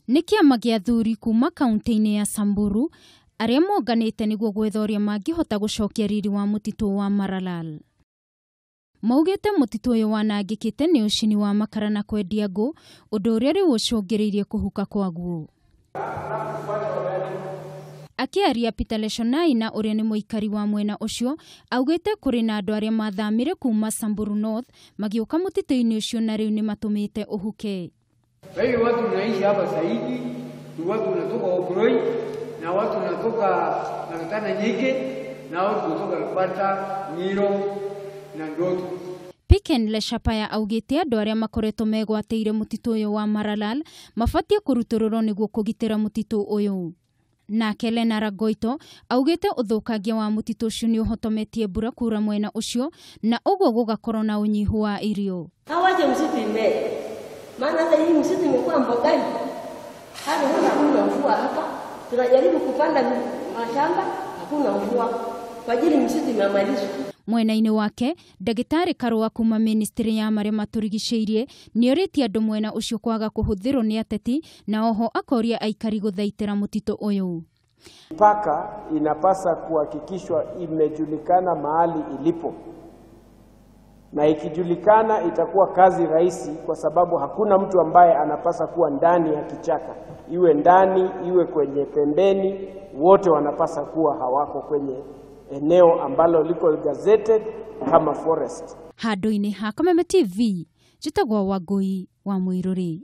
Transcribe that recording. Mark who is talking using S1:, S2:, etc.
S1: Nĩ kĩama gĩa athuri kuma kaunti-inĩ ya Samburu arĩa monganĩte nĩguo gwetha ũrĩa mangĩhota gũcokia riri wa mũtitũ wa Maralal. Maugĩte mũtitũ ũyũ wanangĩkĩte nĩ ũcini wa makara na kwendia ngũ, ũndũ ũrĩa rĩu ũcũngĩrĩirie kũhuka kwaguo. Akĩaria Peter Leshonai na ũrĩa nĩ mũikari wa mwena ũcio augĩte kũrĩ na andũ arĩa mathamire kuma Samburu North magĩũka mũtitũ-inĩ ũcio na rĩu nĩ matũmĩte ũhuke.
S2: Kwa hiyo watu tunaishi hapa zaidi ni watu wanatoka Okroi na watu wanatoka Nakatana Nyike na watu kutoka Lupata, Nyiro na Ndoto.
S1: Piken Leshapaya augĩte andũ arĩa makoretwo megwatĩire mũtitũ ũyũ wa Maralal mabatiĩ kũrutũrũrwo nĩguo kũgitĩra mũtitũ ũyũ. Nake Lena Ragoito augĩte ũthũkangia wa mũtitũ ũcio nĩ ũhotometie mbura kura mwena ũcio na ũguo gũgakorwo na ũnyihu wa irio.
S3: Hawache msitu imee. Maana hata hii msitu imekuwa mbogani. Hadi hakuna mvua hapa. Tunajaribu kupanda mashamba, hakuna mvua. Kwa ajili msitu imemalizwa.
S1: Mwena-inĩ wake ndagĩtarĩ Karũa kuma ministry ya marĩa matũrigicĩirie nĩorĩtie andũ mwena ũcio kwaga kũhũthĩrwo nĩ ateti na oho akoria aikari gũthaitĩra mũtitũ ũyũ.
S4: Mipaka inapasa kuhakikishwa imejulikana mahali ilipo, na ikijulikana itakuwa kazi rahisi, kwa sababu hakuna mtu ambaye anapasa kuwa ndani ya kichaka, iwe ndani iwe kwenye pembeni, wote wanapasa kuwa hawako kwenye eneo ambalo liko gazetted kama forest.
S1: Handũ-inĩ ha Kameme TV, njĩtagwo Wangũi wa Mũirũrĩ.